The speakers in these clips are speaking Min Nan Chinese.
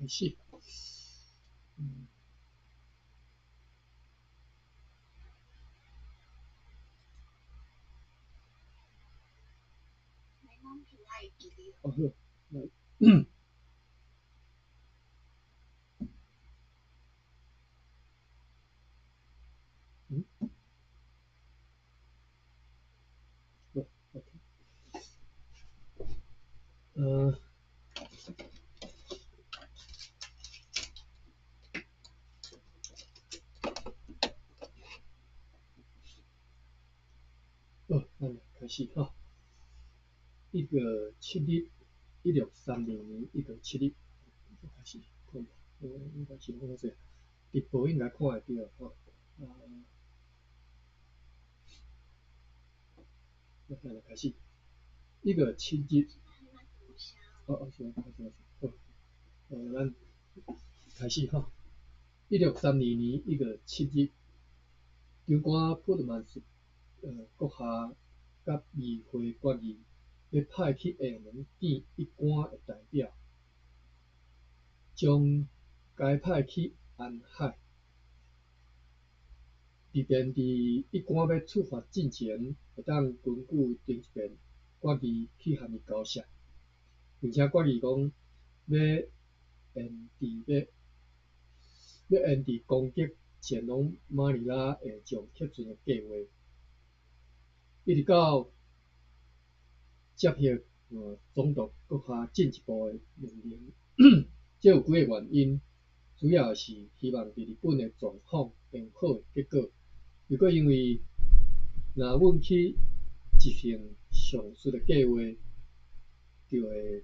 開始。嗯。哦好，來。嗯。好，OK。好，咱來開始吼。1月7日，1632年1月7日，開始看，應該是講啥？直播應該看會著吼。啊，好，咱來開始。1月7日，哦哦，是，是，是，好，咱開始吼。1632年1月7日，長官普特曼斯閣下佮議會決議，欲派去廈門見一官的代表，將該派去安海，以便佇一官欲出發進前，會當根據頂一遍決議去和伊交涉，並且決議講欲延遲欲欲延遲攻擊前往馬尼拉下將客船的計畫，一直到接獲總督閣下進一步的命令。這有幾个原因，主要是希望佇日本的狀況會有好的結果。又閣因為，若阮去執行上述的計劃，就會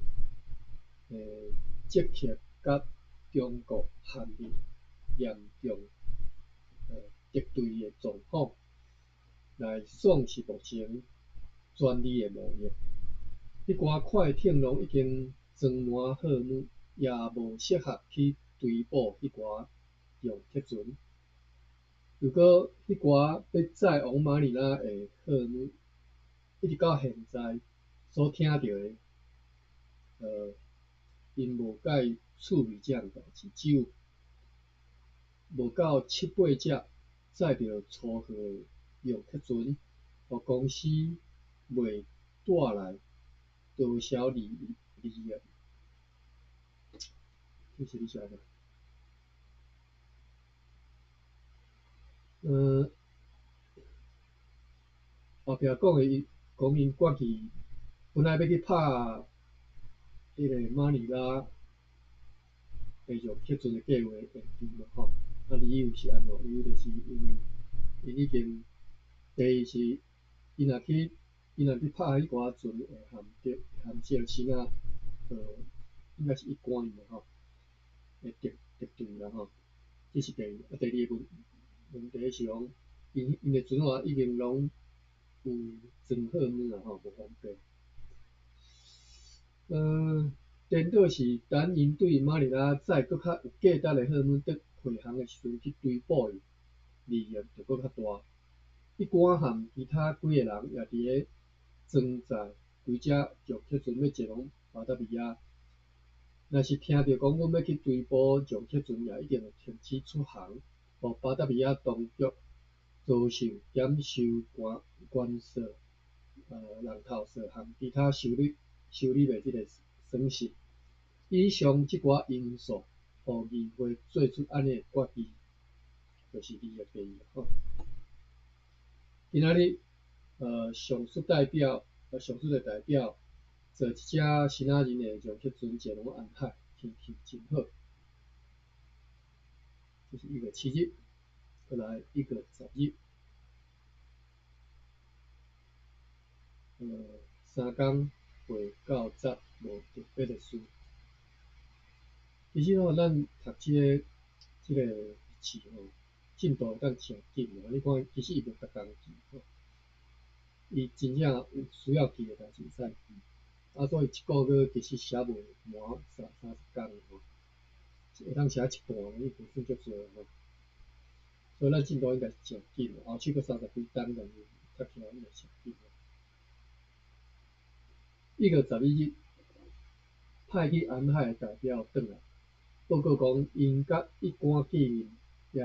即刻佮中國陷入嚴重敵對的狀況，來喪失目前專利的貿易。彼寡快艇攏已經裝滿貨物，也無適合去追捕彼寡用客船。如果彼寡欲載往馬尼拉的貨物，一直到現在所聽著的，𪜶無佮意處理這項代誌，只有無夠七八隻載著粗貨的用客船，予公司袂帶來多少利益。這是咧寫啥？後壁講的伊講𪜶決議，本來欲去拍彼個馬尼拉的用客船的計畫延遲嘛吼，啊理由是按怎？理由就是因為𪜶已經第一是𪜶若去拍彼寡船會陷著陷著時啊，應該是一關嘛吼，會敵敵對啦吼，這是第一。啊，第二个問題是講，𪜶的船仔已經攏有裝貨物啊吼，無方便。顛倒是等𪜶對馬尼拉載閣較有價值的貨物佇回航的時陣去追捕伊，利益就閣較大。一官和其他幾個人也佇咧裝載幾隻重客船欲前往巴達維亞。若是聽著講阮欲去追捕重客船，也一定會停止出航，予巴達維亞當局遭受減收關稅、人頭稅和其他收入的這個損失。以上這寡因素，予議會做出按呢的決議，就是利益第一吼。今仔日，上述的代表坐一隻支那人的上客船前往安海，天氣真好。這是1月7日，過來1月10日，3工未到十，無特別的事。其實吼，咱讀這個日誌吼，進度會當誠緊。你看，其實伊無逐工記吼，伊真正有需要記的代誌會使記。啊，所以一個月其實寫袂滿30工吼，會當寫一半，已經算足濟吼。所以咱進度應該是誠緊，後手閣30幾單，但是讀起來應該誠緊。1月11日，派去安海的代表轉來，報告講，𪜶佮一官見面，也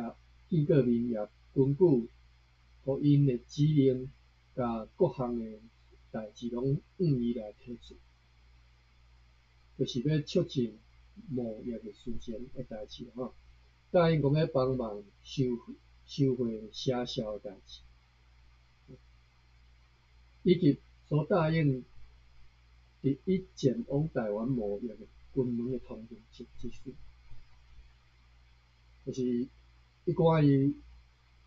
見過面，也根據予𪜶的指令，共各項的代誌攏向伊來提出，就是欲促進貿易的事情的代誌吼。答應講欲幫忙收收回邪數的代誌，以及所答應佇伊前往臺灣貿易的金門的通行證之事，就是一官伊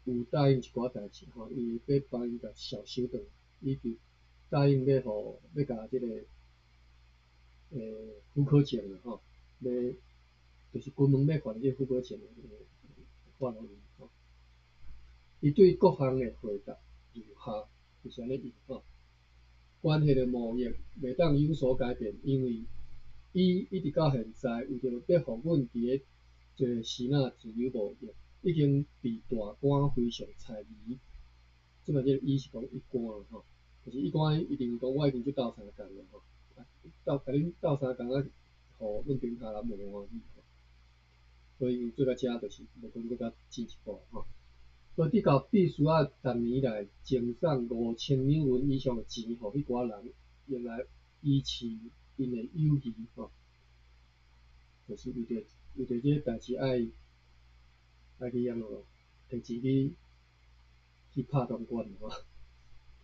有答應一寡代誌吼，伊欲幫𪜶共數收轉，以及答應欲予欲共這個許可證啦吼，欲就是金門欲發這個許可證的發予𪜶吼。伊對各項的回答如下，就是按呢印吼。關係的貿易袂當有所改變，因為伊一直到現在為著欲予阮佇咧這個時仔自由貿易，已經被大官非常猜疑。這擺這個伊是講一官吼，就是一官伊認為講我已經足鬥相共啦吼，鬥共恁鬥相共啊，予阮頂跤人無歡喜吼，所以做到遮就是無可能閣較進一步吼。所以直到必須愛逐年來贈送5000兩銀以上的錢予彼寡人，用來維持𪜶的友誼吼，就是為著為著這個代誌愛愛去按怎講，提錢去去拍通關吼，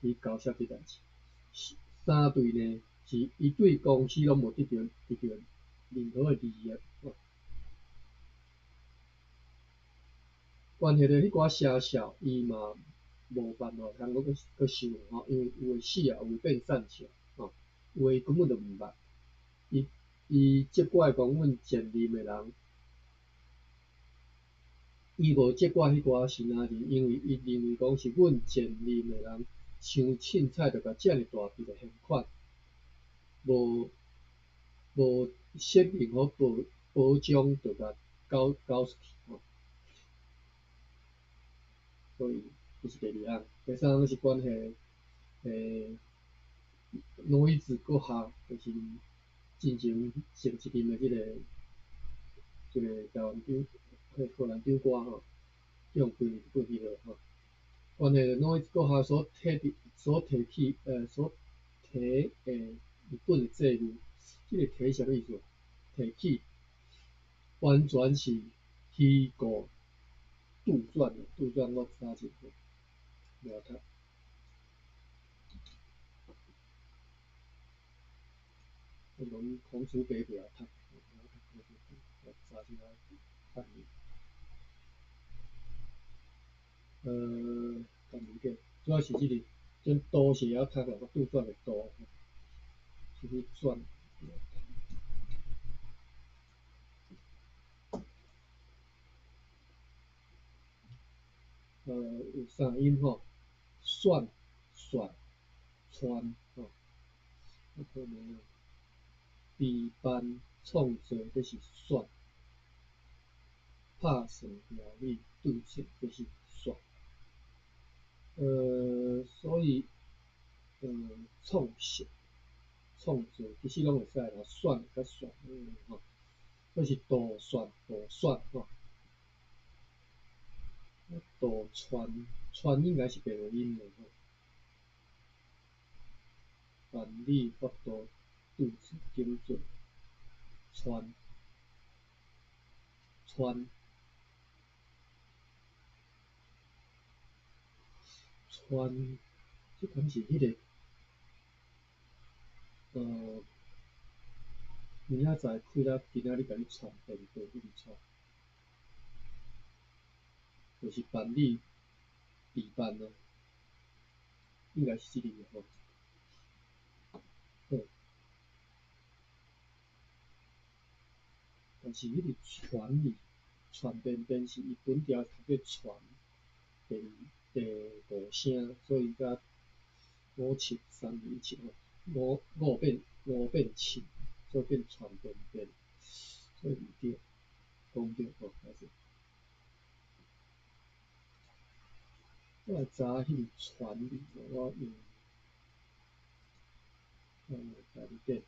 去交涉這代誌。三對呢，是伊對公司攏無得著得著任何的利益吼。關係著彼寡邪數，伊嘛無辦法通閣閣收吼，因為有的死啊，有的變散笑吼，有的根本就毋捌。伊伊責怪講阮前任的人，伊無責怪彼寡新仔人，因為伊認為講是阮前任的人傷凊彩，就共遮爾大筆的現款，無無說明好保保障，就共交交出去吼。所以這是第二項，第三項是關係諾伊茲閣下，就是進前上一任的這個這個臺灣長，彼荷蘭長官吼，叫予歸過去了吼。關係諾伊茲閣下所提的、所提起、所提的日本的債務，這個提啥物意思？提起完全是虛構杜撰的，杜撰我早前吼無讀。我講孔子白袂曉讀，袂曉讀孔子白，我查一下漢語。漢語典，主要是這個，種杜是會曉讀啦，杜撰的杜，是去轉。有三音吼，選、選、傳吼，啊可能備辦創作這是選，拍算料理對策這是選。所以創設、創作其實攏會使啦，選佮選吼，這是杜選、杜選吼。杜傳，傳應該是白話音的吼。辦理法度對策精準，傳，傳，傳，這敢是彼個？明仔載開了，今仔日共你傳便當，彼個傳。就是辦理、備辦啊，應該是這個吼。好，但是彼個傳字，傳便便是伊本條讀做傳，第二第五聲，所以才五七三二一七吼，五五變五變七，所以變傳便便，所以毋對，講毋對吼，歹勢。我來查彼個傳字，我用大字典。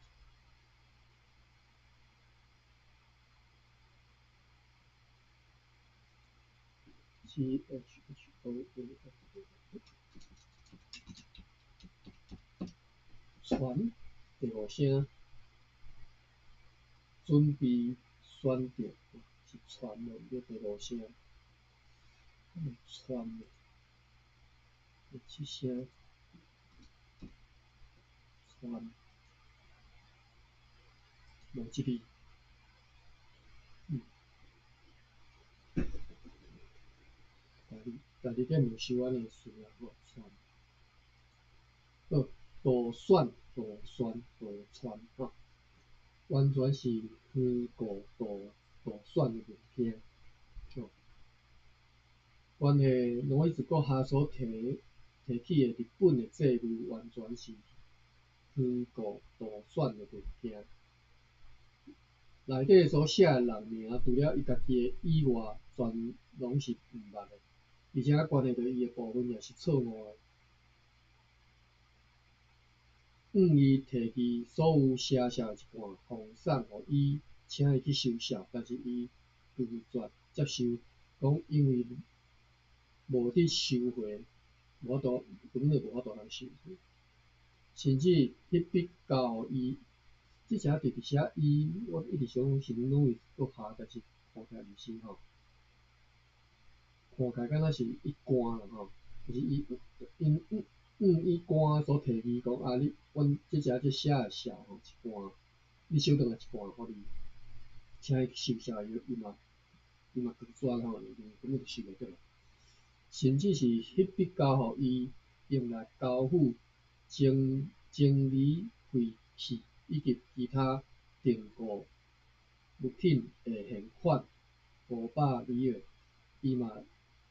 T H H O A N， 传第五声，准备选择是传无毋对，第五声，传第七声，传无这个。大字典无收按呢词啦吼，传。好，杜选、杜选、杜传吼，完全是虚构杜杜选的物件。吼，关系奴伊兹阁下所提提起的日本的债务，完全是虚构杜选的物件。内底所写的人名，除了伊家己的以外，全拢是毋捌的。而且关系著伊的部分也是错误的。向伊提议所有写写的一半奉送予伊，请伊去收销，但是伊拒绝接受，讲因为无伫收回，无法度，根本就无法度通收回。甚至彼笔交予伊，这只直直写伊，我一直想讲是拢是阁下，但是看起来毋是吼。看起来敢若是伊官啦吼，就是伊因向伊官所提议讲啊，你阮这只这写的写吼一半，你收转来一半，予你，请伊收销，伊伊嘛伊嘛拒绝吼，因为根本就收袂转来。甚至是彼笔交予伊用来交付整整理废弃以及其他订购物品的现款500里元，伊嘛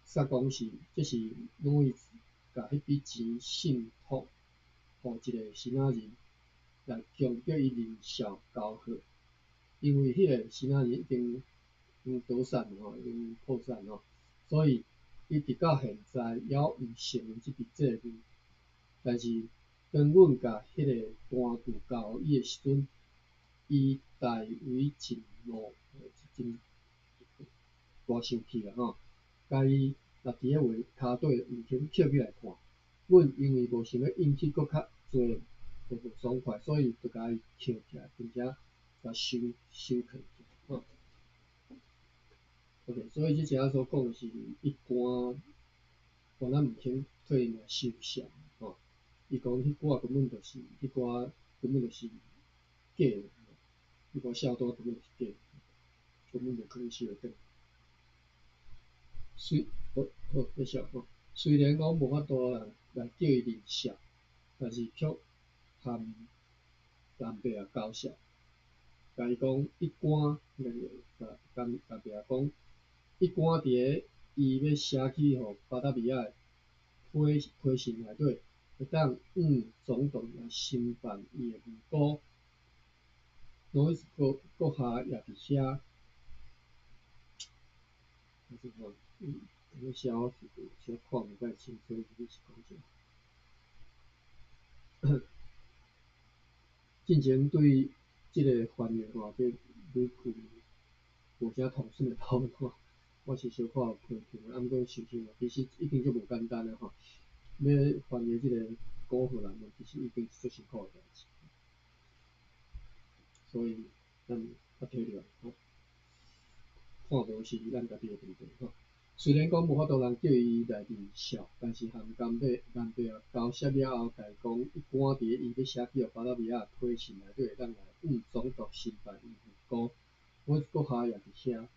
煞讲是这是奴伊兹共彼笔钱信托予一个新仔人来强迫伊认销交货，因为彼个新仔人已经已经倒产吼，已经破产吼，所以伊直到现在犹毋承认这笔债务。但是当阮共彼个单据交予伊的时阵，伊大为震怒，真大生气啦吼，共伊搦伫咧画跤底毋肯捡起来看。阮因为无想欲引起阁较济的无爽快，所以就共伊捡起来，并且共收收藏起来吼。OK，所以这遮所讲的是伊官原来毋肯替𪜶来收销吼。伊讲彼寡根本就是，彼寡根本就是假的，彼寡销单根本就是假的，根本无可能收会转。虽好好继续吼，虽然讲无法度来来叫伊认销，但是却含南伯仔交涉，共伊讲伊官，共共南伯仔讲，伊官伫咧伊欲写去予巴达维亚的批批信内底，会当向总统来申办伊的无辜。奴伊兹阁阁下也伫遐，嗯，写我小看无太清楚，你是讲啥？进前对这个翻译吼，这语句无啥通顺的部分吼，我是小可有批评，啊，毋过想想其实已经足无简单啊吼。欲翻译这个古荷兰文，其实已经是足辛苦的代志，所以咱较体谅吼。看无是咱家己的问题吼。虽然讲无法度人叫伊来认销，但是含甘伯甘伯仔交涉了后，共伊讲伊官伫咧伊欲写去予巴达维亚批信内底会当来向总督申办伊无辜。我阁下也伫遐，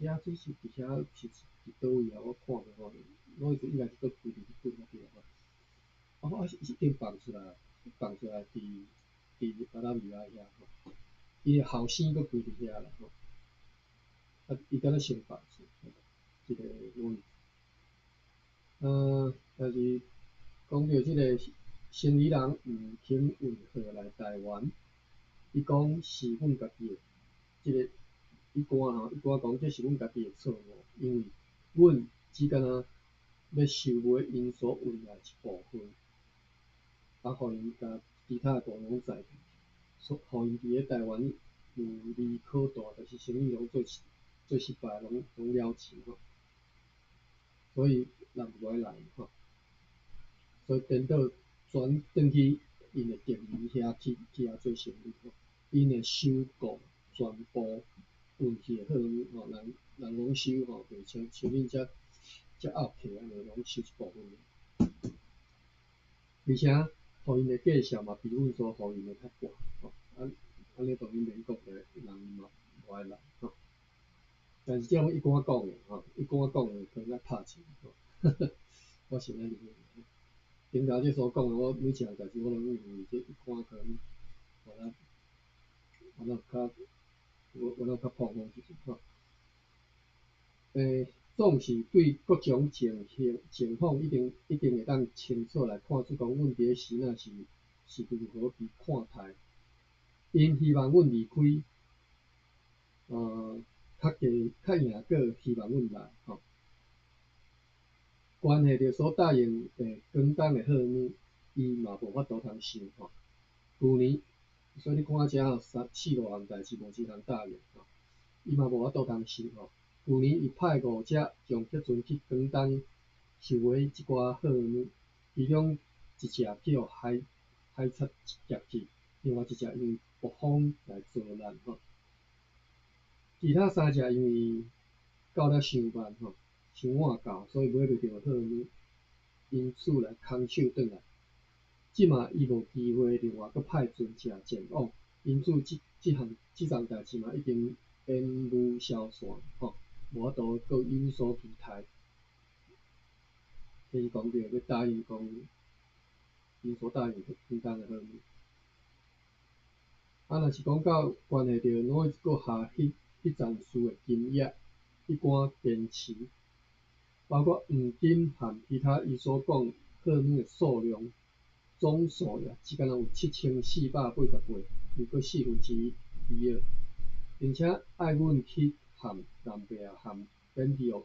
遐这是伫遐是伫佗位啊？我看无吼，我应该是阁归伫日本那边吼。啊，我是已经放出来，放出来伫伫巴达维亚遐吼，伊的后生阁归伫遐啦吼。啊，伊敢若先放出来，这个奴伊兹。但是讲著这个生理人毋肯运货来台湾，伊讲是阮家己的，这个伊官吼，伊官讲这是阮家己的错误，因为阮只敢若欲收买𪜶所运来一部分，啊，予𪜶共其他的部分拢载去，所予𪜶伫咧台湾有利可图，但是生意拢做做失败，拢拢了钱吼。所以人無愛來吼。所以顛倒轉轉去𪜶的敵人遐去遐做生意吼。𪜶會收購全部運去的貨物吼，人攏收吼，袂像恁遮遮拗客按呢，攏收一部分。而且，予𪜶的價數嘛比阮所予𪜶的較懸吼。啊，按呢當然免講咧，人嘛無愛來吼。但是這攏一般講的吼，一般講的可能愛拍錢吼。我是按呢認為。頂頭這所講的，我每一項代誌我攏認為這一般可能我若較放風時陣吼。總是對各種情形情況一定會當清楚來看出講，阮佇咧時若是如何被看待。𪜶希望阮離開，較加較贏過希望阮來吼。關係著所答應的廣東的貨物，伊嘛無法度通收吼。舊年，所以你看遮吼，三四五項代誌無一項答應吼，伊嘛無法度通收吼。舊年伊派五隻將客船去廣東收買一寡貨物，其中一隻去予海賊劫去，另外一隻因為暴風來遭難吼。其他三隻因為到了傷慢吼，傷晚到，所以買袂著貨物，因此來空手轉來。這馬伊無機會另外閣派船隻前往，因此這樁代誌嘛已經煙霧消散吼，無法度閣有所期待。這是講著欲答應講，𪜶所答應廣東的貨物。啊，若是講到關係著路易斯閣下彼層事的金額，一貫堅持，包括黃金和其他伊所講貨物的數量，總數也只敢若有7488又閣1/4比爾，並且愛阮去和南伯和本地來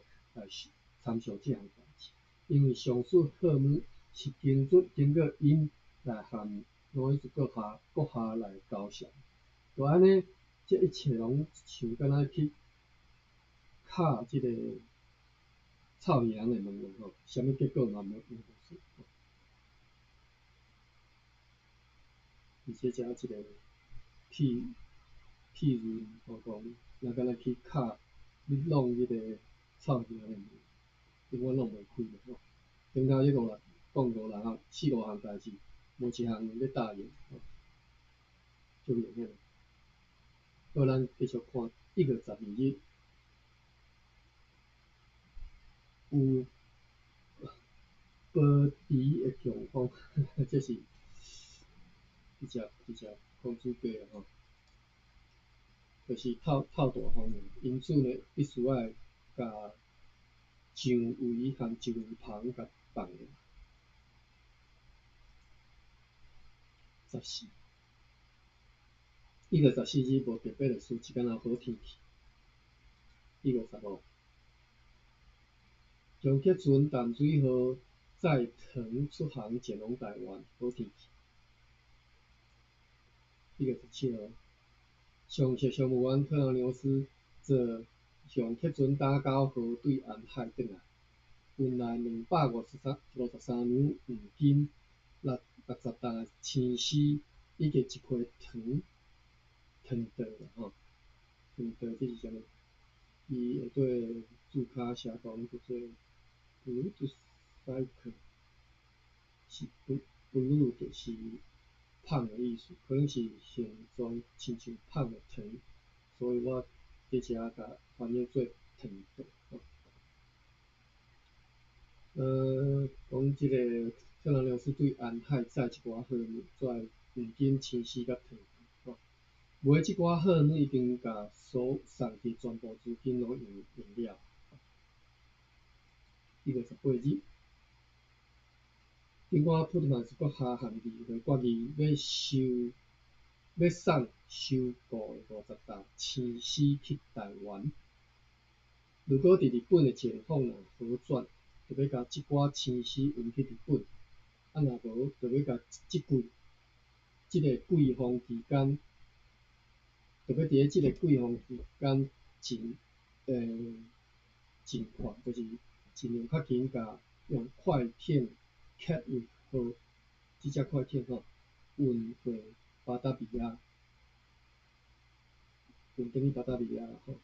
參詳這項代誌，因為上述貨物是經過𪜶來和路易斯閣下來交涉。就按呢，這一切攏像敢若去敲這個臭耳翁的門吼，啥物結果嘛無出。而且遮這個譬如吼講，若敢若去敲你弄彼個臭耳翁的門，永遠弄袂開嘛吼。頂頭這五六講五六項、四五項代誌，無一項欲答應吼，足明顯。好，咱繼續看1月12日，有保持的強風，這是直接講主假吼，就是透透大風，因此呢，必須愛共上圍和上圍棚共放落。14，1月14日無特別的事，只敢若好天氣。1月15，長客船淡水號載糖出航前往台灣，好天氣。1月17號，上席商務員特勞牛斯坐上客船打狗號對安海轉來，運來253兩黃金、60擔青絲以及一批糖糖袋吼，糖袋這是啥物？伊下底注卡寫講叫做 blood sucker，是 blood 是麭的意思，可能是形狀親像麭的糖，所以我佇遮共翻譯做糖袋吼。講這個特蘭牛斯對安海載一寡貨物，載黃金、青絲佮糖吼。賣這寡貨物已經共所送去全部資金攏用了。1月18日，頂官普特曼斯閣下和議會決議，欲送收購的50擔青絲去台灣。如果佇日本的情況若好轉，就欲共這寡青絲運去日本；啊，若無，就欲共這個季風期間，就欲佇咧這個季風期間盡快，就是盡量較緊共用快艇 Catwick 號，這隻快艇吼運回巴達維亞，運轉去巴達維亞吼。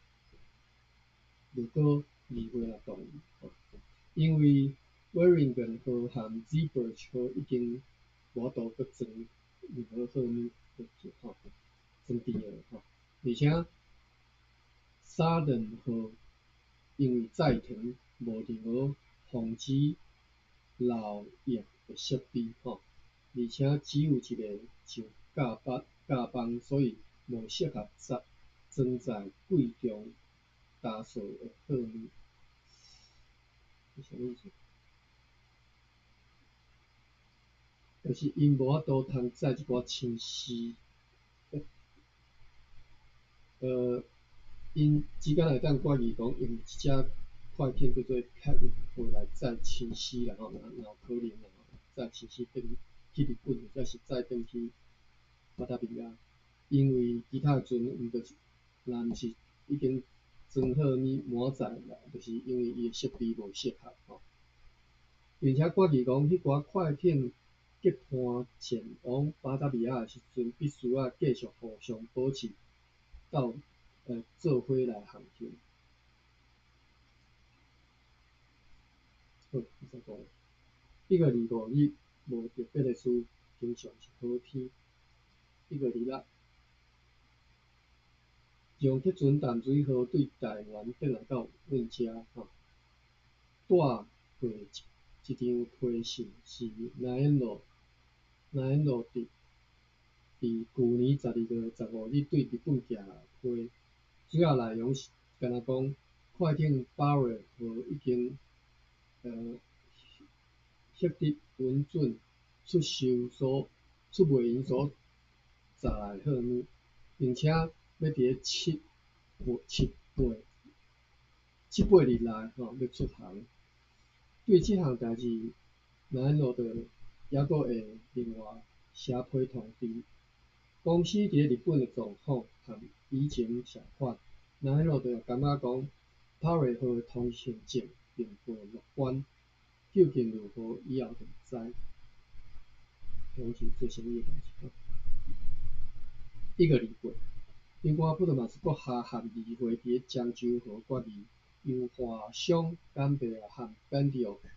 如果議會若同意吼，因為威靈頓號和 Zeebrugge 號已經無法度閣裝任何貨物吼，裝甜的吼，而且沙頓號因為載糖無任何防止漏液的設備吼，而且只有一个上甲甲板，所以無適合載裝載貴重焦數的貨物。啥物意思？就是𪜶無法度通載這寡青絲。𪜶只敢會當決議講用這隻快艇叫做 Catwick 號來載青絲啦吼，若有可能啦吼，載青絲轉去日本，或者是載轉去巴達維亞，因為其他的船毋就是，若毋是已經裝好物滿載啦，就是因為伊的設備無適合吼。並且決議講，彼寡快艇結伴前往巴達維亞的時陣，必須愛繼續互相保持做伙來航行。好，再講。1月25日，無特別的事，經常是好天。1月26，楊克船淡水號對台灣轉來到阮遮吼，帶過一張批信是南路南路佇舊年12月15日對日本寄批，主要內容是敢若講快艇巴瑞號已經獲得允准出售所出賣𪜶所載來貨物，並且欲佇咧七七八七八日內吼欲出航。對這項代誌，南路就猶閣會另外寫批通知。公司佇咧日本的狀況和以前相款，南路就感覺講，帕瑞號的通行證並袂樂觀，究竟如何，以後就會知。攏是做生意的代誌。1月28，長官普特馬斯閣下和議會佇咧漳州河決議，由華商坎貝爾和班迪奧克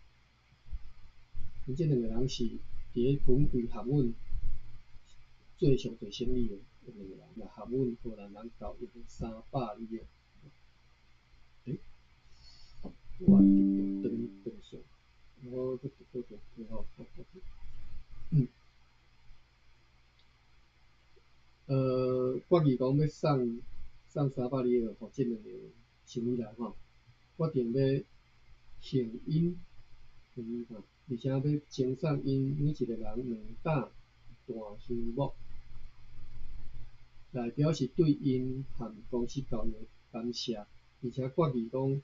，𪜶這兩個人是佇咧本櫃航運做上濟生意的兩個人，來航運荷蘭人交易的300里的。我會得斷斷線，我閣閣閣好，好，嗯。決議講欲送送300里的，予這兩個生意人吼，決定欲獻𪜶，獻𪜶吼，而且欲贈送𪜶每一個人兩擔大香木，來表示對𪜶和公司交易的感謝，而且決議講，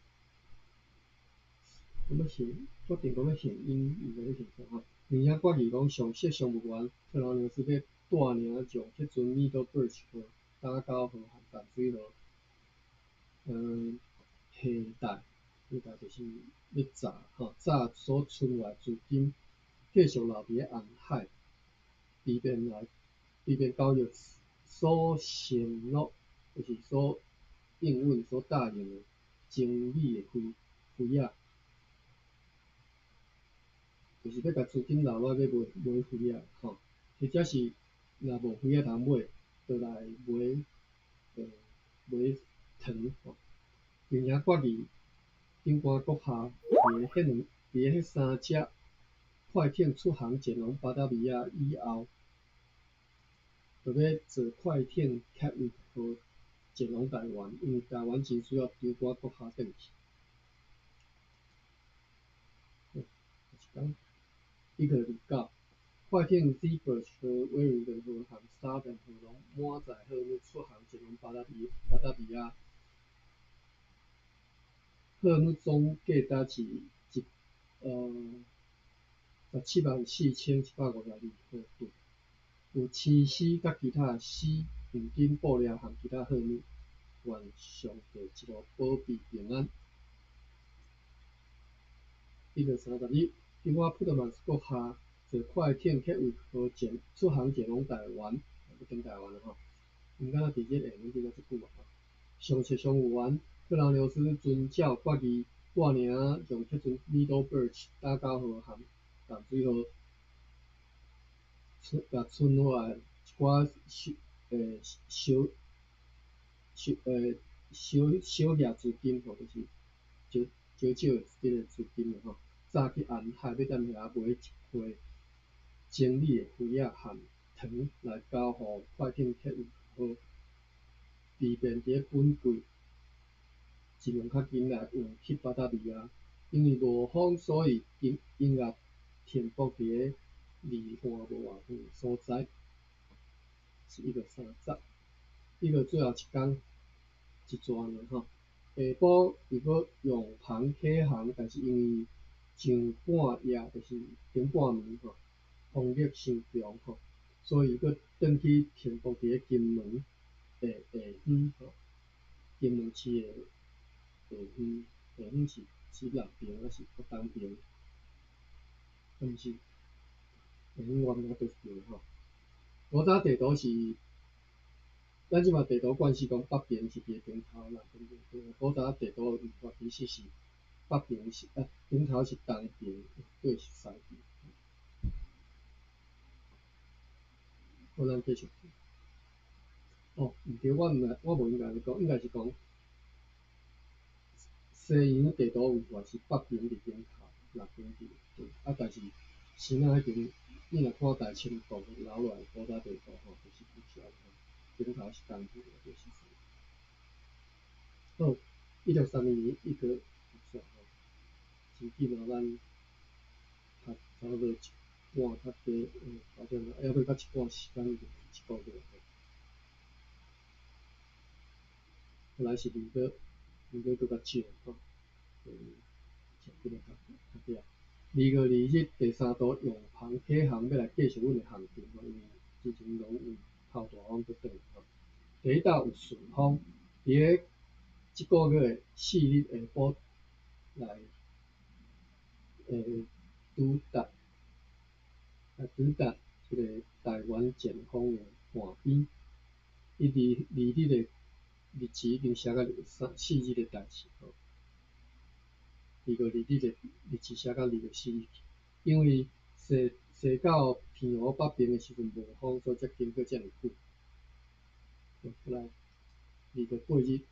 講欲獻，決定講欲獻𪜶，毋知欲獻啥吼，而且決議講上席商務員特勞尼斯欲帶領上彼陣 Middleburg 號、打狗號和淡水號，下帶，下帶就是欲詐吼，詐所存落來資金，繼續留佇咧紅海，以便來，以便交易所承諾，就是所應允、所答應的精美的妃妃仔，就是欲共資金留落來欲買買妃仔吼，或者是若無妃仔通買，就來買買糖吼，並且決議長官閣下佇咧彼兩佇咧彼三隻快艇出航前往巴達維亞以後，就欲坐快艇 Catwick 號前往台灣，因為台灣真需要長官閣下轉去。好，一工1月29，快艇 Zeebrugge 號、威靈頓號和沙頓號攏滿載貨物出航前往巴達維巴達維亞。貨物總價值是一174,152荷盾，有青絲佮其他絲、黃金、布料和其他貨物。願上帝一路保庇平安。1月30日，長官普特曼斯閣下坐快艇客位號前出航前往台灣，欲轉台灣啊吼。毋敢若佇這下面頂遮足久啊吼。上冊商務員克勞牛斯遵照決議，帶領將客船 Middle Birch 打狗號和淡水號，共存活的一寡小小小小小額資金吼，就是少少少的這个資金啦吼，早去沿海欲踮遐買一批精美的魚仔和糖來交予快艇客運號，以便佇本季盡量較緊來運去巴達維亞。因為無風，所以音音樂停泊佇个離岸無偌遠的所在。是1月30，1月最後一工一逝爾吼。下晡又閣用帆啟航，但是因為上半夜就是頂半暝吼，風力傷強吼，所以閣轉去停泊佇个金門的下園吼，金門市的下園，下園是是南邊抑是東邊？毋是，下園我毋知佗一邊吼。古早地圖是，咱這馬地圖慣勢講北邊是佇個頂頭，南邊佇個古早地圖的畫法其實是北邊是啊，頂頭是東邊，底是西邊。好，咱繼續。哦，毋對，我毋我無應該按呢講，應該是講西洋地圖畫法是北邊佇頂頭，南邊佇底。啊，但是時仔彼邊，你若看大清國留落來古早地圖吼，就是毋是按呢，頂頭是東邊，底是西邊。好，1632年1月結束吼，真緊哦，咱讀差不多一半較低，好像猶閣較一半時間就一個月吼。後來是2月，2月閣較少吼，真緊來讀讀了。2月2日，第三度用帆啟航，欲來繼續阮的航程吼，因為之前攏有透大風閣轉來吼。第一道有順風，佇個這個月的4日下晡來，抵達，抵達這个台灣前方的岸邊。伊佇2日的日期已經寫甲3、4日的代誌吼。2月2日的日期寫到2月4日，因為踅踅到澎湖北邊的時陣無風，所以才經過遮爾久。過來2月8日，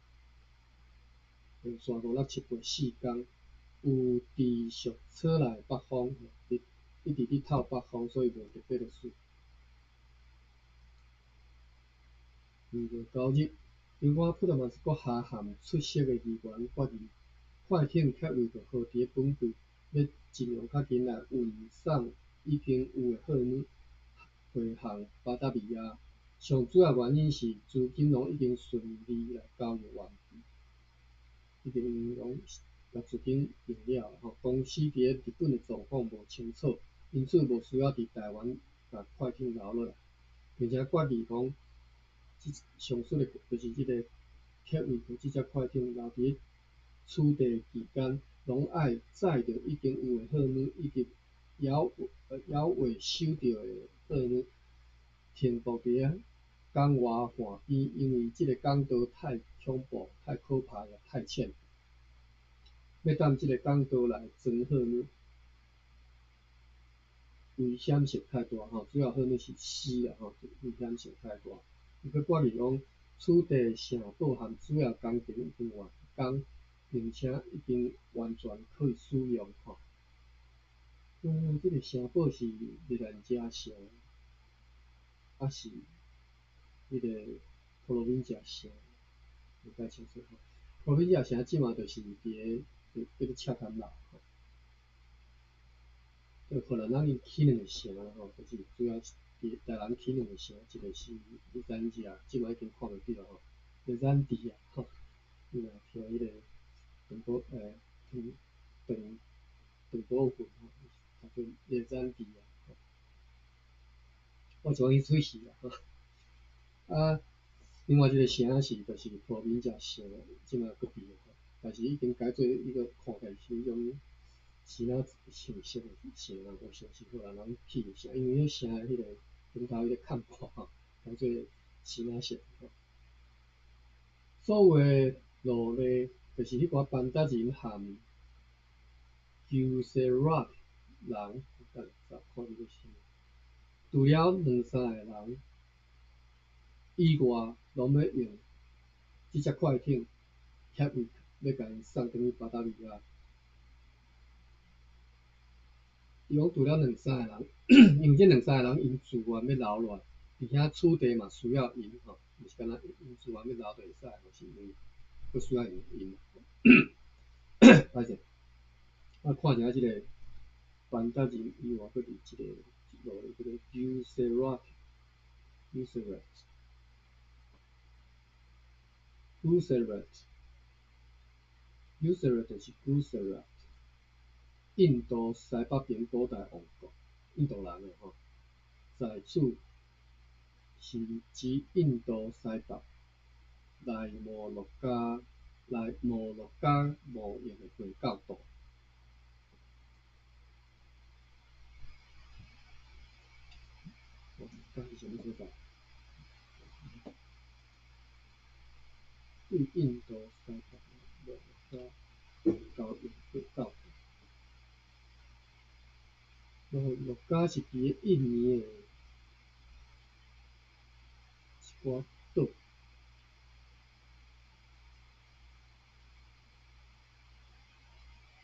連續5、6、7、8四工，有持續吹來北風，一直佇透北風，所以無特別落水。2月9日，長官普特曼斯閣下和出席的議員決議，快艇客運號佇本季欲盡量較緊來運送已經有的貨物回航巴達維亞。上主要原因是資金攏已經順利來交易完畢，已經攏共資金用了吼。公司佇个日本的狀況無清楚，因此無需要佇台灣共快艇留落來，並且決議講，這上述的就是這个客運號這隻快艇留佇此地期間，攏愛載著已經有的貨物以及猶猶未收著的貨物，停泊佇个港外岸邊，因為這个港道太恐怖、太可怕也太淺，欲踮這个港道來裝貨物，危險性太大吼，主要貨物是死啦吼，危險性太大。伊閣決議講，此地城堡和主要工程已經完工，並且已經完全可以使用吼。這个城堡是熱蘭遮城，抑是彼个普羅民遮城？無太清楚吼。普羅民遮城這馬就是佇个叫做赤崁樓吼。荷蘭人伊起兩个城啦吼，就是主要是佇台南起兩個城，一個是熱蘭遮，這馬已經看袂著吼，熱蘭地亞吼，你若聽彼个陳寶陳陳陳寶雲吼，讀做熱蘭地亞吼。我一講去喙齒啦吼。啊，另外一個城是就是普羅民遮城，這馬閣佇吼，但是已經改做伊個看起來是彼種是哪像色的城，人有相信荷兰人起的城，因为彼城的彼个顶头彼个看板吼，当做支那色吼。所谓奴隶，就是彼寡班达人和吉塞拉人，等下看这个啥物。除了两三个人以外，攏欲用這隻快艇協力，欲共𪜶送轉去巴達維亞。伊講除了兩三个人，因為這兩三個人𪜶自願欲留落來，佇遐此地嘛需要𪜶吼，毋是干焦𪜶自願欲留就會使，是因為閣需要𪜶。歹勢，我看一下這个班達人以外，閣佇這個落來這個 Guzerat，Guzerat，Guzerat 就是 Guzerat，印度西北邊古代王國，印度人的吼，在此是指印度西北來摩洛加來摩洛加貿易的回教徒。是啥物所在？對印度西北摩洛加交易回教徒。摩洛加是佇咧印尼的一寡島。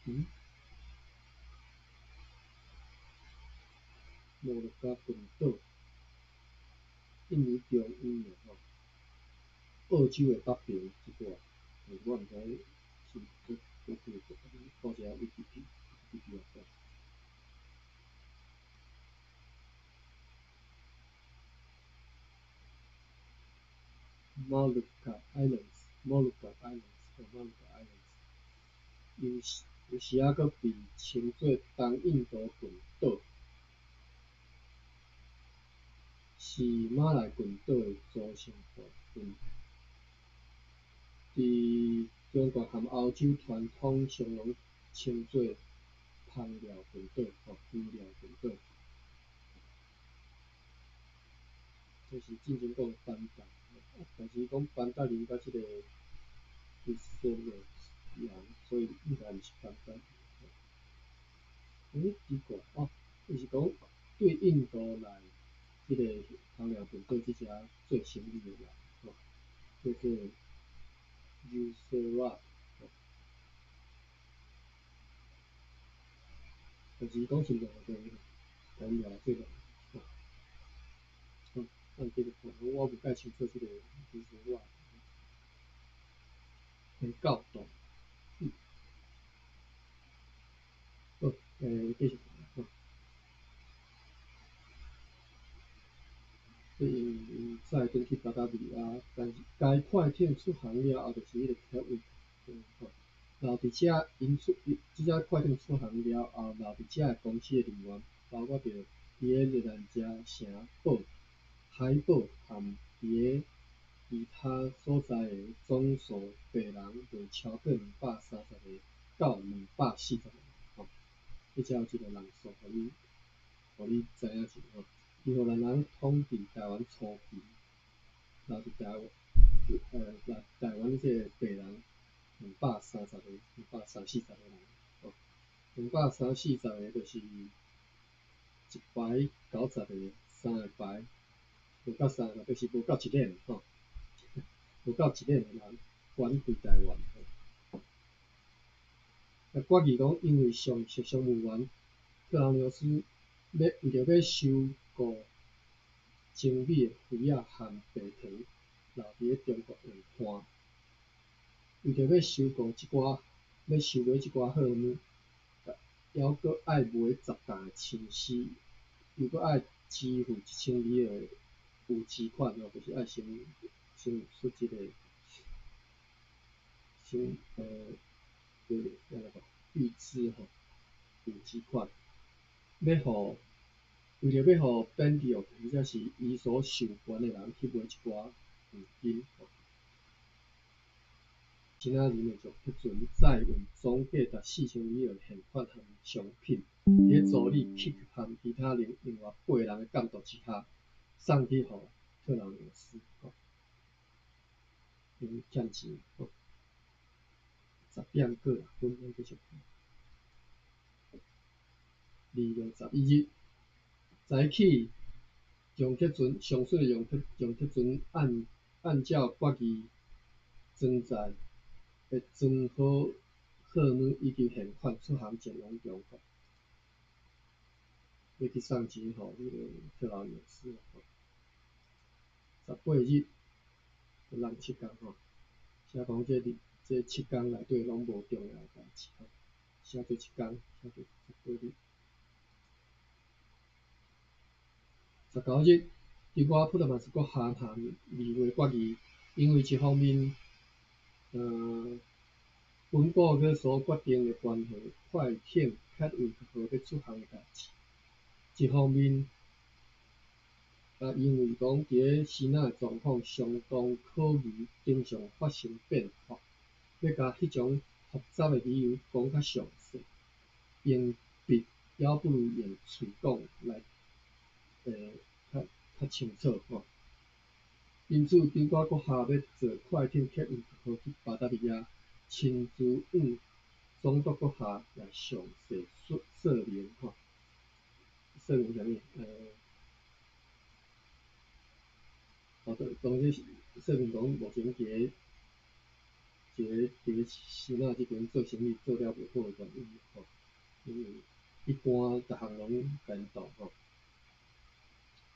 嗯？摩洛加群島，印尼中央的吼，澳洲的北爿這寡，但是我毋知是佗佗幾个，看一下維基維基百科。Molucca Islands，Molucca Islands，Molucca Islands，有時有時仔閣被稱做東印度群島，是馬來群島的組成部分。佇中國和歐洲傳統上攏稱做枋寮群島，吼，枋寮群島。這是進前講的班達，但是伊講班達人佮這個以色列人，所以應該毋是班達人。欸，奇怪哦，伊是講對印度來這個枋寮群島這遮做生意的人，吼，叫做 Guzerat，但是伊講是兩個枋寮這個，吼，咱繼續看，我無介清楚這個 Guzerat 回教徒。好，繼續看，這𪜶𪜶載轉去巴達維亞，但是該快艇出航了後，就是彼個鐵位，吼，留佇遮𪜶出，這隻快艇出航了後，留佇遮的公司的人員，包括著佇咧熱蘭遮城堡、海堡和佇咧其他所在的總數白人袂超過230個到240個，吼，這才有這個人數，予你知影者吼。伊荷蘭人統治台灣初期，留佇台灣，來台灣這個白人兩百三十個、兩百三四十個人，吼，兩百三四十個就是一排90個，三個排，無夠三個，就是無夠一輪吼，無夠一輪的人管規台灣。啊，決議講，因為上述商務員克勞牛斯欲為著欲收購精美的魚仔和白糖，留佇咧中國用換，為著欲收購這寡，欲收買這寡好物，猶閣愛賣10擔的青絲，又閣愛支付1200的預支款吼，就是愛先先出這個，先對，按怎講？預支吼，預支款，欲予為著欲予本地或者是伊所授權的人去買這寡黃金。支那人的楊德全載運總價達4000美元的現款和商品，佇咧助理克和其他另外八人的監督之下，送去予特勞紐斯，吼，𪜶欠錢，吼，10點過6分，咱繼續看。2月11日，早起，楊克全上述的楊克全按照決議裝載的裝好貨物以及現款出航前往中國，欲去送錢予彼个特勞紐斯。18日，閣人7工吼，寫講這日這七工內底攏無重要的代誌吼，寫做一工，寫做十八日。19日，中國普特曼斯閣函函議會決議，因為一方面，本國閣所決定的關係快艇凱維克號欲出航的代誌；一方面，因為講佇咧支那的狀況相當可疑，經常發生變化，欲共彼種複雜的理由講較詳細，用筆猶不如用喙講來較清楚吼。因此，中國閣下欲坐快艇客運號去巴達維亞，親自向總督閣下來詳細說明吼。說明啥物？哦，當然說明講目前佇咧支那這邊做生意做了袂好的原因吼，因為一般逐項攏共𪜶擋吼，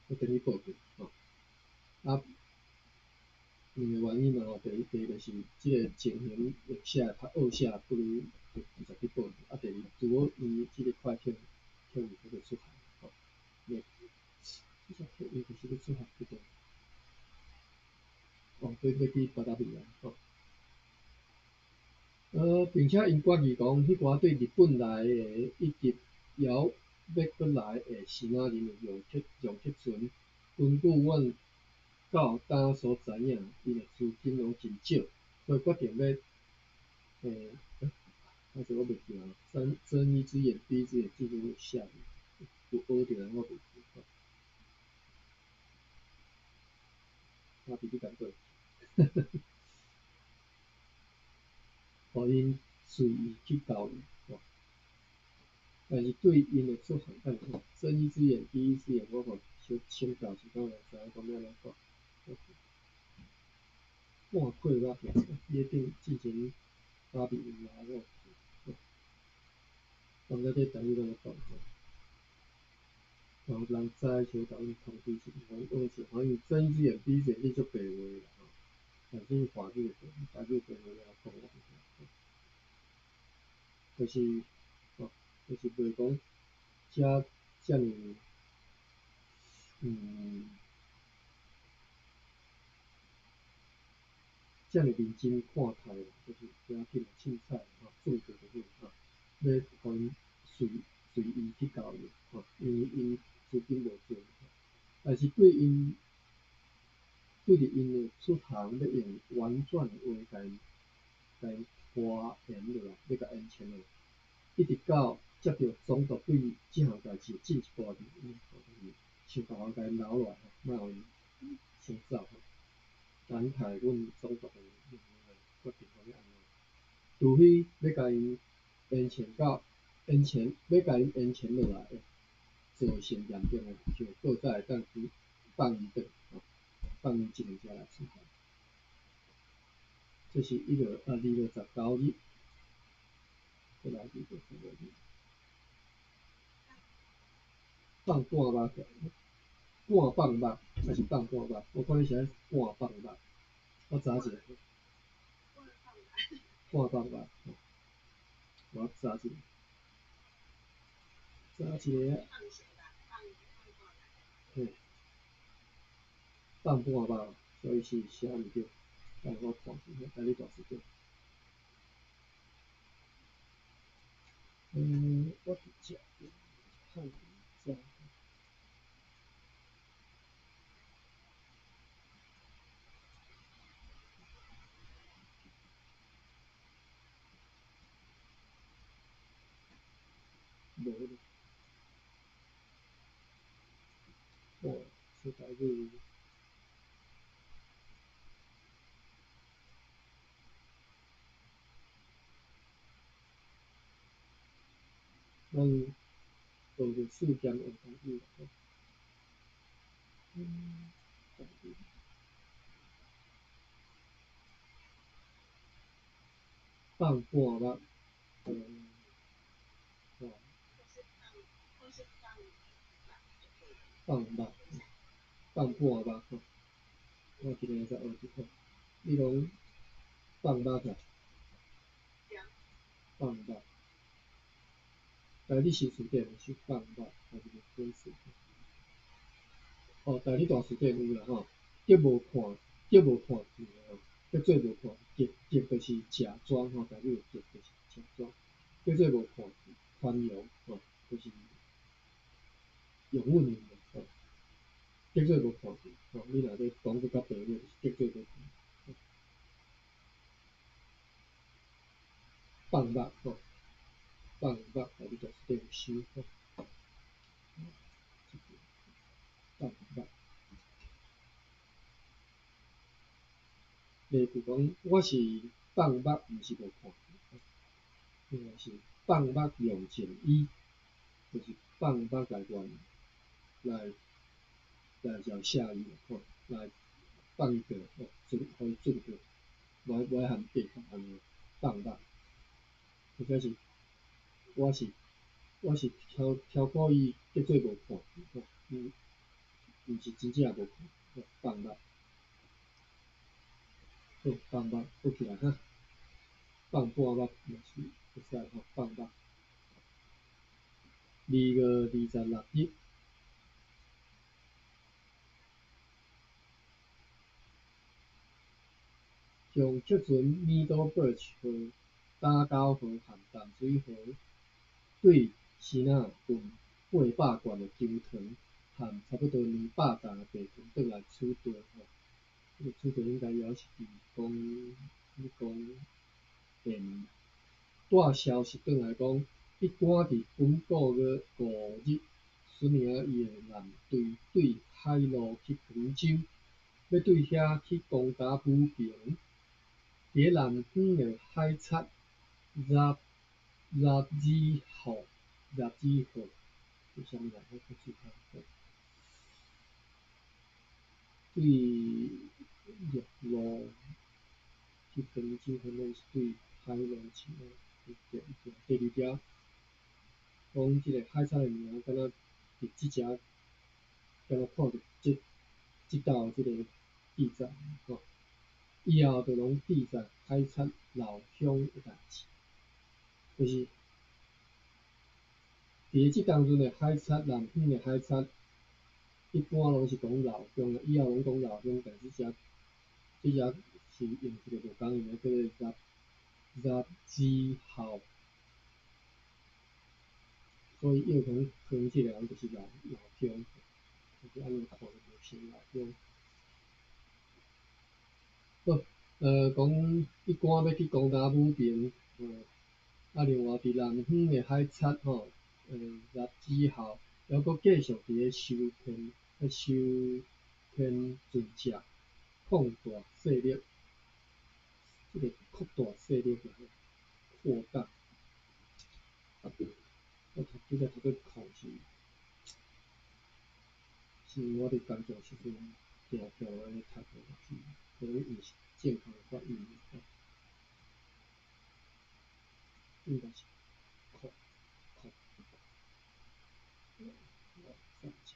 閣轉去報警吼。啊，兩个原因嘛吼，第一就是這个情形會寫較惡寫，不如就直接去報警。啊，第二，拄好因為這个快艇客運欲出航吼，欲，這只客運就是欲出航去佗？哦，對，欲去巴達維亞吼。並且𪜶決議講，彼寡對日本來的以及猶欲閣來的支那人的楊克全，根據阮到今所知影，𪜶的資金攏真少，所以決定欲，歹勢我袂記啊，睜一隻眼閉一隻眼，之前有寫有學著，我袂記吼。阿弟你敢對？予𪜶隨意去交易吼，但是對𪜶的出航，等下睜一隻眼閉一隻眼，我看小請教是敢有人知影講欲按怎講？半塊肉，伊頂之前芭比有來我，我毋知這台語按怎講吼。有人知小共阮通知一下，阮學者，反正睜一隻眼閉一隻眼，這足白話啦吼。但是華語的台語白話了講完，就是吼，就是袂講遮爾，遮爾認真看待啦，就是不要緊，凊彩吼，轉過就好吼，欲予𪜶隨意去交易吼，因為𪜶資金無濟，但是對𪜶對著𪜶的出航欲用婉轉的話共𪜶拖延落來，欲共延長落來，一直到接著總督對這項代誌進一步的認為，就是想辦法共𪜶留落來，莫予𪜶先走吼。等待阮總督的命令來決定講欲按怎，除非欲共𪜶延長到延長，欲共𪜶延長落來，造成嚴重的後果，才會當去放𪜶轉，吼，放𪜶一個才來出航。這是2月19日，閣來2月16日，放半肉起來，半放肉還是放半肉？我看你是按半放肉，我查一下。半放肉，我查一下，查一下。嘿，放半肉，所以是寫毋對。等下我看一下，等你大師對。我佇遮漢字。無彼个。哦，小台語。咱學歷史兼學台語。台語。放半目，放目，放半目吼。我今日才學著吼。你講放目啊？放目。台語新詞典是放目，還是無解釋？哦，台語大辭典有啦吼，激無看，激無看見吼，叫做無看見，激就是假裝吼，台語的激就是假裝，叫做無看見，寬容吼，就是容忍伊吼，叫做無看見吼，你若欲講閣較白話，就是叫做無看見。放目吼，放目，台語大辭典有收吼。放目。例句講，我是放目，毋是無看見。另外是放目用情伊，就是放目來怨，來來饒赦伊吼，來放伊過，吼，准，予伊准過，無愛含計較按呢放目。或者是我是挑挑過伊，叫做無看見吼，毋是真正無看見，放目。好，放目，閣起來哈。放半目嘛是會使吼，放目。2月26日，向客船 Middle Birch 號、打狗號和淡水號對支那近800罐的球糖和差不多200擔的白糖轉來取代吼。這個取代應該猶是佇講，你講現帶消息轉來講，一趕佇本個月5日，孫爾伊的艦隊對海路去廣州，欲對遐去攻打武平。佇咧南方的海賊雜雜子號，雜子號，這啥物人？我較注意。對陸路去廣州，可能是對海路去。對，第二條，講這个海賊的名，敢若佇這遮，敢若看著這這道這个記載吼。以後就攏記載海賊老鄉的代誌，就是佇咧這當陣的海賊，南方的海賊，一般攏是講老鄉，以後攏講老鄉，但是這這遮是用一个無仝樣的叫做雜雜子號，所以葉宏坑這个人就是老老鄉，就是按呢看就無像老鄉。好，講一趕欲去攻打武平，啊，另外佇南方的海賊吼，雜子號，猶閣繼續佇咧修編、修編船隻，擴大勢力，這个擴大勢力啦，擴大。我讀拄才讀做擴是，是因為我佇工作時陣定定按呢讀的，是可能毋是正確的發音，應該是擴擴。我算一下。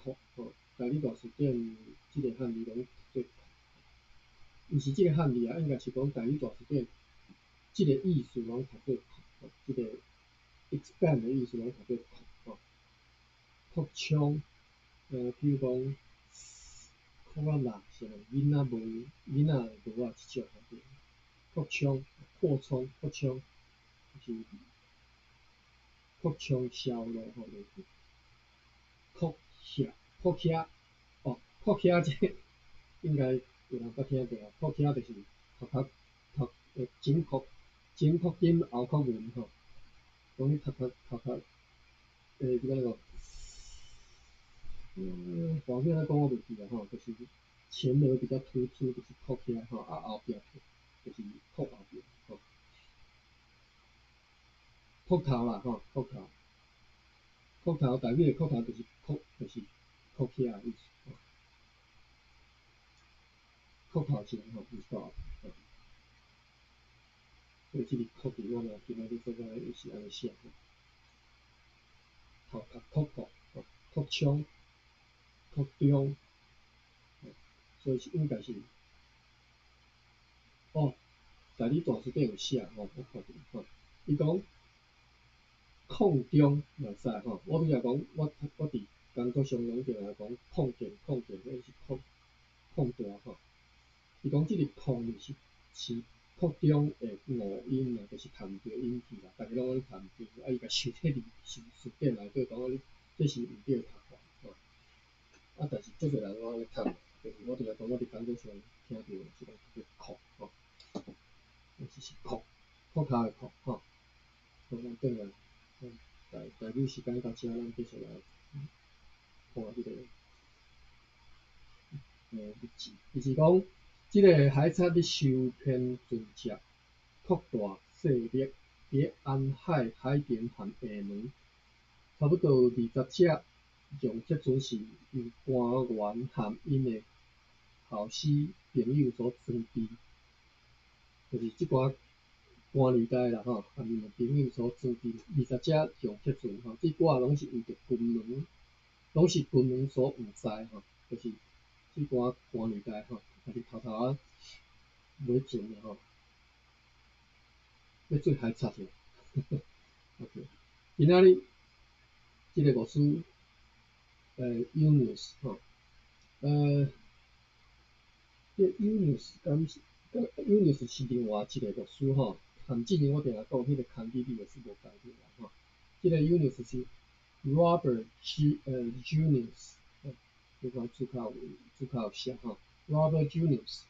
擴吼，台語大辭典這个漢字攏讀做擴，毋是這个漢字啊，應該是講台語大辭典這个意思攏讀做擴，這个 expand 的意思攏讀做擴吼，擴充，比如講，擴啊六是囡仔無囡仔無啊這種擴充、擴充、擴充，就是擴充銷路吼，就是擴遐、擴遐，哦，擴遐這應該有人捌聽過無？擴額就是頭殼頭前擴前擴音後擴文吼，講你頭殼頭殼欸，怎按呢講？華語按呢講我袂記啊吼，就是前額比較突出，就是擴額吼，啊後壁就是擴後壁吼。擴頭啦吼，擴頭，擴頭台語的擴頭就是擴，就是擴額的意思吼。擴頭前吼，毋是擴後吼。所以這個擴字我嘛今仔日感覺伊是按呢寫吼。頭殼擴擴吼，擴充、擴張，所以是應該是，哦，台語大辭典有寫吼，我看著吼，伊講擴張嘛會使吼，我拄才講，我佇工作上攏定定講擴建擴建，彼是擴擴大吼。伊講這個擴字是擴張的誤音啦，就是讀毋著音去啦，逐家攏按呢讀毋著，啊伊共寫佇辭辭典內底講啊，你這是毋對的讀法吼。啊，但是足濟人攏按呢讀，就是我拄才講，我佇工作上聽著是講讀做擴吼，其實是擴擴頭的擴吼。好，咱轉來，台台語時間到遮，咱繼續來看這個日誌，伊是講。這个海賊咧修編船隻，擴大勢力，佇咧沿海海墘和廈門，差不多有20隻撞擊船是由官員和𪜶的後嗣朋友所裝備，就是這寡官二代啦吼，和𪜶的朋友所裝備20隻撞擊船吼，這寡攏是為著金門，攏是金門所毋知吼，就是這寡官二代吼。家己偷偷仔買船吼，欲做海賊去。OK，今仔日這个牧師，Junius 吼，這 Junius 敢是？Junius 是另外一个牧師吼，和之前我定定講彼个康基利是無仝的啦吼。這个 Junius 是 Robert G Junius，你看註腳有註腳有寫吼。Robert Junius，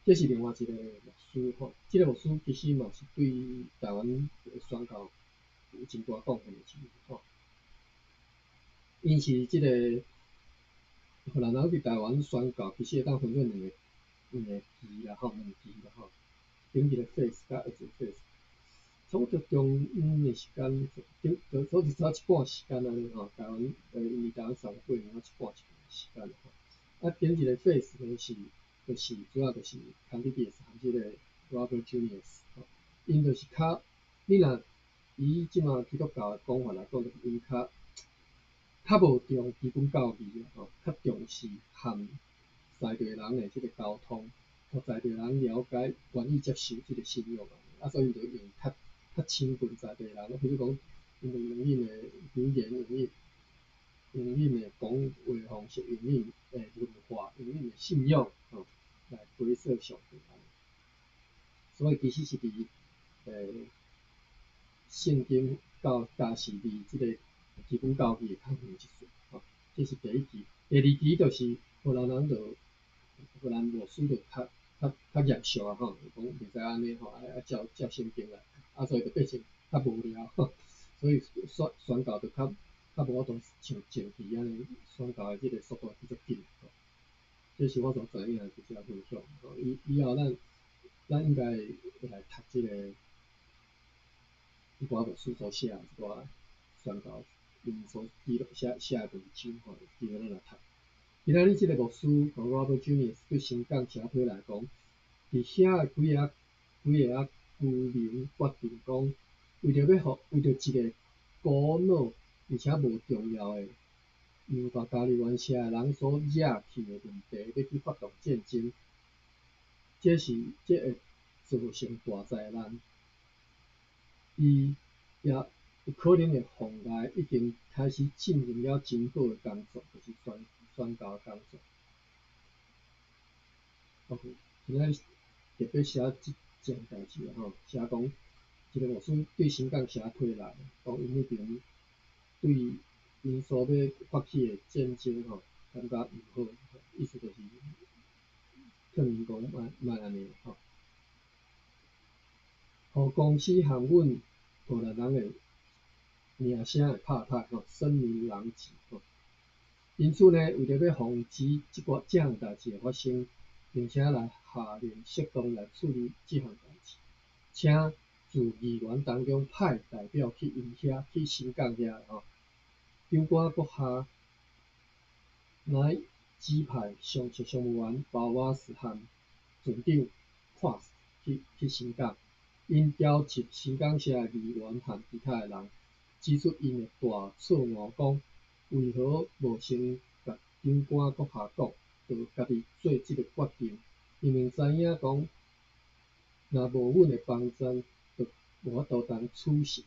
這是另外一个牧師吼。這个牧師其實嘛是對台灣的宣教有真大貢獻的一位吼。𪜶是這个荷蘭人佇台灣宣教，其實會當分做兩個期啦吼，兩期啦吼。頂一个 phase 佮下一个 phase，差不多中央的時間，頂差不多差一半時間按呢吼。台灣因佇台灣38年，一半一半時間吼。啊，頂一个 phase 呢是，就是主要就是康迪迪斯和這个 Robert Junius 吼，𪜶就是較，你若以這馬基督教的講法來講，就是𪜶較無重基本教義吼，較重視和在地人的這个溝通，予在地人了解、願意接受這个信仰啊，所以就用較親近在地人，比如講，𪜶就用𪜶的語言，用𪜶的講話方式，用𪜶的文化，用𪜶的信仰，吼，來追溯上帝。所以其實是佇聖經教教是離這个基本教義較遠一撮，吼，這是第一期。第二期就是荷蘭人就荷蘭牧師就較嚴肅啊，吼，講袂使按呢吼，愛照聖經來，啊，所以就變成較無聊，所以宣教就較無法度像前期按呢宣教的這个速度去足緊，吼。這是我所知影的一寡分享，吼，以後咱應該會來讀這个一寡牧師所寫的一寡宣教𪜶所記錄寫的文章吼，有機會咱來讀。今仔日這个牧師 Robert Junius 對新港社區來講，佇遐的幾个居民決定講，為著一个古老而且無重要的猶大加利灣社的人所惹起的問題，欲去發動戰爭，這會造成大災難。伊也有可能會妨礙已經開始進行了真好的工作，就是宣教工作。OK，今仔日特別寫這件代誌吼，寫講一个牧師對新港社提來，講𪜶彼邊對𪜶所欲發起的戰爭吼，感覺毋好，意思就是劝𪜶讲莫莫按呢吼。予公司和阮荷兰人的名声会拍歹吼，声名狼藉吼。因此呢，为著欲防止这项代志的发生，并且来下令适当来处理这项代志，请自议员当中派代表去𪜶遐，去新港遐吼。长官阁下乃指派上属商务员鲍瓦斯和船长看去新港，𪜶召集新港社的议员和其他的人，指出𪜶的大错误，讲为何无先共长官阁下讲，就家己做这个决定。明明知影讲，若无阮的帮赞，就无法度通取胜。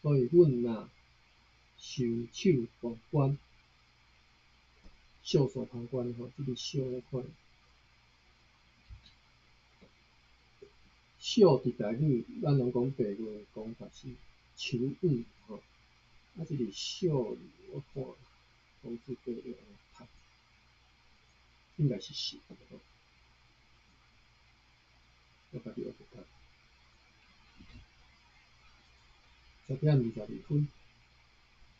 所以阮若袖手旁观，袖手旁观吼，这个袖我看，袖伫台语，咱拢讲白话讲法是手腕吼，啊，这个袖我看，讲字对会读，应该是袖吼，我家己学著读。10点22分，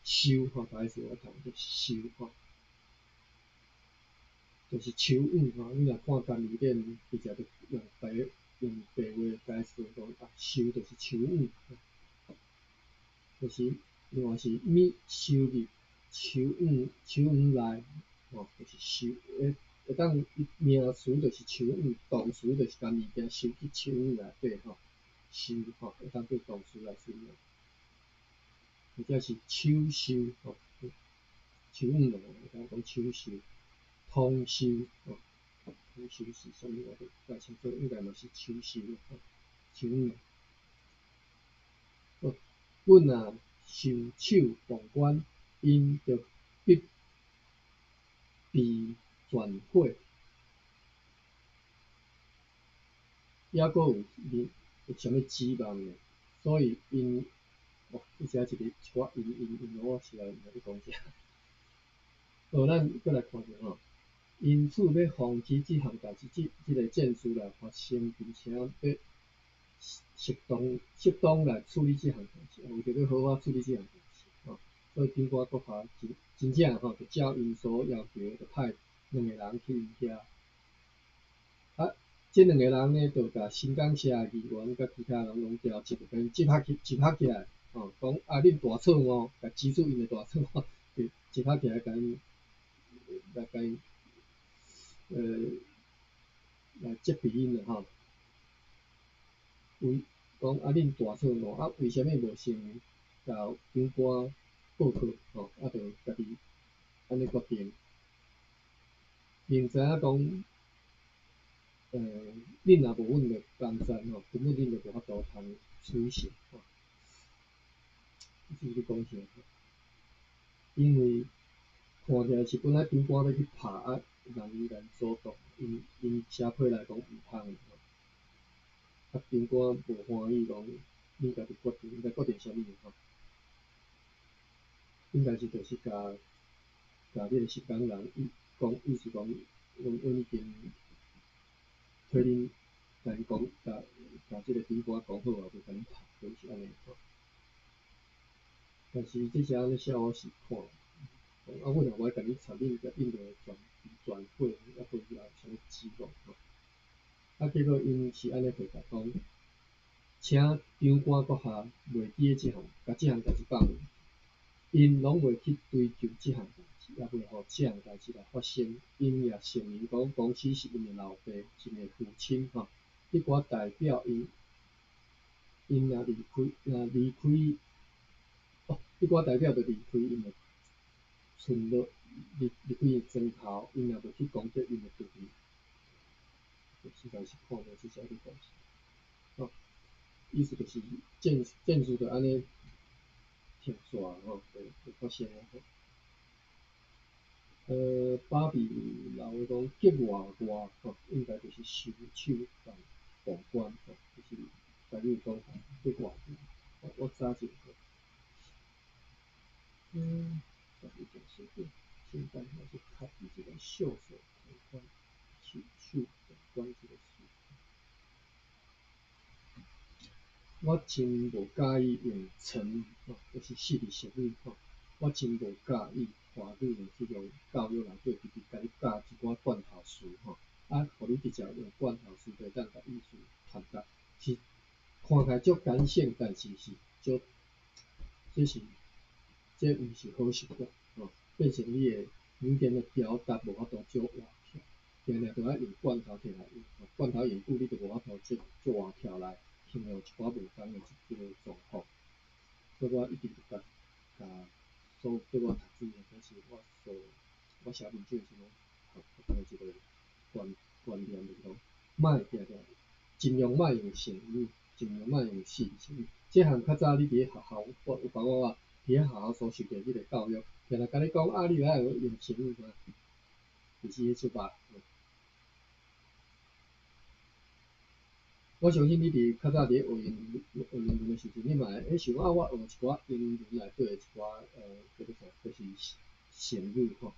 袖吼，歹势我读就是袖吼，就是手腕吼。你若看监字典，直接就用白话解释讲啊，袖就是手腕，就是另外是物收入手腕，手腕内吼，就是收，会当名词就是手腕，动词就是共物件收去手腕内底吼，收吼，会当做动词来使用。或者是手袖吼，手腕内会当讲手袖，通袖吼，通袖是啥物？我不太清楚，应该嘛是手袖吼，手腕。好，阮若袖手旁观，𪜶就必被全毁。犹阁有啥物指望呢？所以𪜶，哇，这遮一个一寡𪜶𪜶𪜶，我实在毋知咧讲啥。好，咱阁来看者吼。因此，欲防止这项代志，这个战事来发生，并且欲适当来处理这项代志，为著欲好好处理这项代志，吼，所以长官阁下真正吼，就照𪜶所要求，就派两个人去𪜶遐。啊，这两个人呢，就共新港社的议员佮其他人拢召集，共𪜶集合起来，吼，讲啊，恁大错误，共指出𪜶的大错误，就集合起来，共𪜶来共𪜶，来责备𪜶啦吼。为讲啊，恁大错误啊，为啥物无先共长官报告吼？啊，就家己按呢决定。明知影讲，恁若无阮的帮赞吼，根本恁就无法度通取胜吼。这是咧讲啥？因为看起来是本来长官欲去拍啊，人伊共阻挡，𪜶写批来讲毋通吼。啊，长官无欢喜讲，恁家己决定，应该决定啥物吼？应该是就是共这个新港人意讲，意思讲，阮已经替恁，共𪜶讲，共这个长官讲好啊，袂共恁拍，就是按呢吼。但是这遮咧写我是看，讲啊，阮若无爱共恁插，恁就会全毁，犹阁有啥物指望吼？啊，结果𪜶是按呢回答讲，请长官阁下袂记得这项，共这项代志放落，𪜶拢袂去追究这项代志，也袂予这项代志来发生。𪜶也承认讲，公司是𪜶的老爸，是𪜶的父亲吼。彼寡代表𪜶，𪜶若离开，若离开，哦，彼寡代表就离开𪜶的村落，离开𪜶的庄头，𪜶也袂去攻击𪜶的敌人。实在是看无这遮咧讲啥，吼，意思就是战事就按呢停煞吼，就发生啊。芭比老话讲结外外吼，应该就是袖手旁观吼，就是台语讲法结外外。我早一个，家己真辛苦，先等下去读这个袖手旁观，袖手。官這个詞。我真無佮意用成吼，就是四字成語吼。我真無佮意華語的這種教育內底，直直共你教一寡罐頭詞吼，啊，予你直接用罐頭詞就會當共意思傳達，是看起來足簡省，但是是足，這是這毋是好習慣吼，變成你的語言的表達無法度足活跳，定定都愛用罐頭摕來用，罐頭用久，你就無法度足足活跳來形容一寡無仝的這個狀況。所以我一直就共共所有綴我讀書的，抑是我所我寫文章的時陣，學學的一個觀念就是講，莫定定盡量莫用成語，盡量莫用四字成語。這項較早你佇咧學校，我有包括我佇咧學校所受著這個教育，定定共你講啊，你愛用成語嘛，其實彼出肉。我相信你佇較早佇咧學英學英文的時陣，你嘛會想啊，我學一寡英文內底的一寡叫做啥，就是成語吼。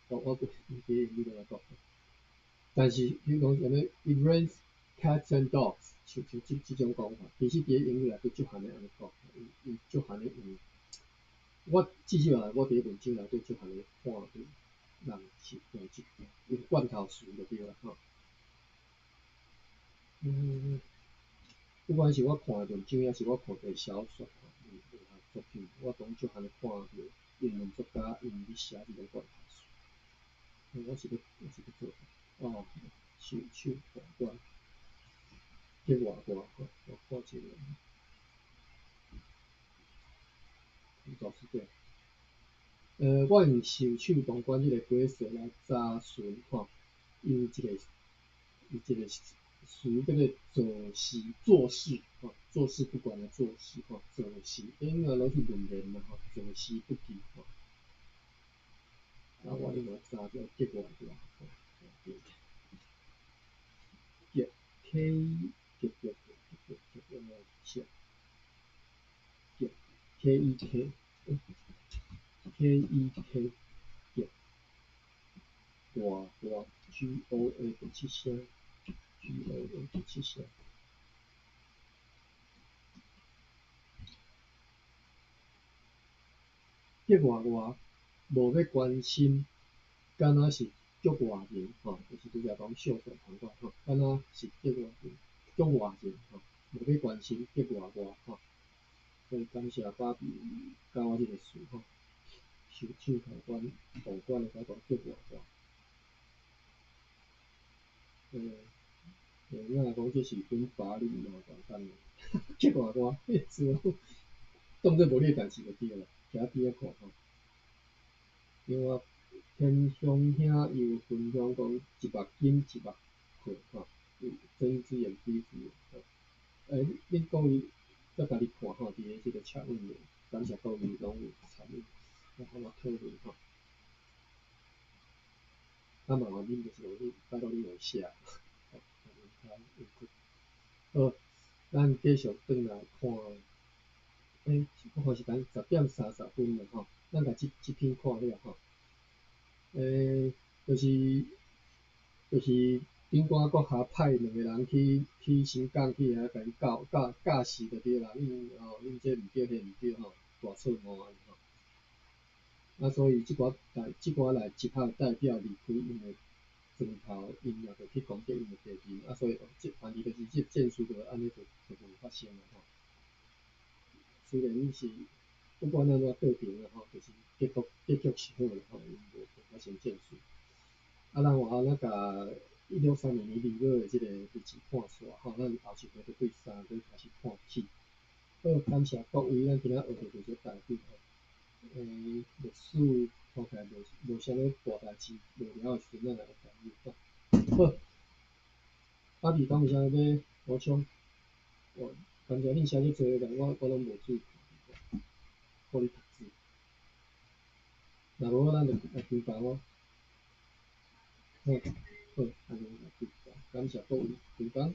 我毋記得英語按怎講。但是比如講啥物，It rains cats and dogs，像像這這種講法，其實佇咧英語內底足罕會按呢講，伊足罕會用。我至少啊，我佇咧文章內底足罕會看著人是用這用罐頭詞就對啦吼。不管是我看的文章，抑是我看的小說、文文學作品，我攏足罕看著英文作家𪜶咧寫這種罐頭詞。我是咧做啥？哦，袖手旁觀，激活我，我看一下。就是這。我用袖手旁觀這個解釋來查詢吼，伊有一個伊一個詞叫做坐視，坐視吼，坐視不管的坐視吼，坐視，應該攏是文言啦吼，坐視不理吼。啊，我另外查著激活我，激 K 激激激激激激激 K E K K E K 激外外 G O A 第七聲 G O A 第七聲。激外外無欲關心，敢若是局外人吼，就是拄才講袖手旁觀吼，敢若是局外人，局外人吼，無欲關心激外外吼。所以感謝芭比教我這個詞吼，袖手旁觀，旁觀會使講激外外。咱若講這是本法律嘛有簡單，激外外，彼個詞當做無你的代誌就對啦，徛佇邊仔看吼。另外，天祥兄又分享講一目金一目困吼，睜一隻眼閉一隻眼吼。恁各位再家己看吼，佇咧這個 chat room 裡，感謝各位攏有參與，來和我討論吼。啊，麻煩恁就是講恁拜託恁用寫，好，咱繼續轉來看，我看時間10點30分了吼，咱共這這篇看了吼。就是頂官閣下派兩個人去新港去遐共伊教教教示就對啦，恁吼恁這毋對，彼毋對吼，大錯誤按呢吼。啊，所以這寡來這寡來集合代表離開𪜶的莊頭，𪜶也著去攻擊𪜶的敵人，啊，所以這反正就是這戰事就按呢就就無發生了吼。雖然伊是不管按怎過程啦吼，就是結局是好啦吼，因無發生戰事。啊，咱換咱共1632年2月的這個日子看煞吼，咱後一回就對3月開始看起。好，感謝各位，咱今仔學著這台語吼。歷史看起來無啥物大代誌，無聊的時陣，咱來學台語吼。好，芭比講有啥物欲補充？我感謝恁寫遮濟，但我攏無注意看，靠你讀字。若無，咱就來開講咯。好，好，按呢來開講，感謝各位開講。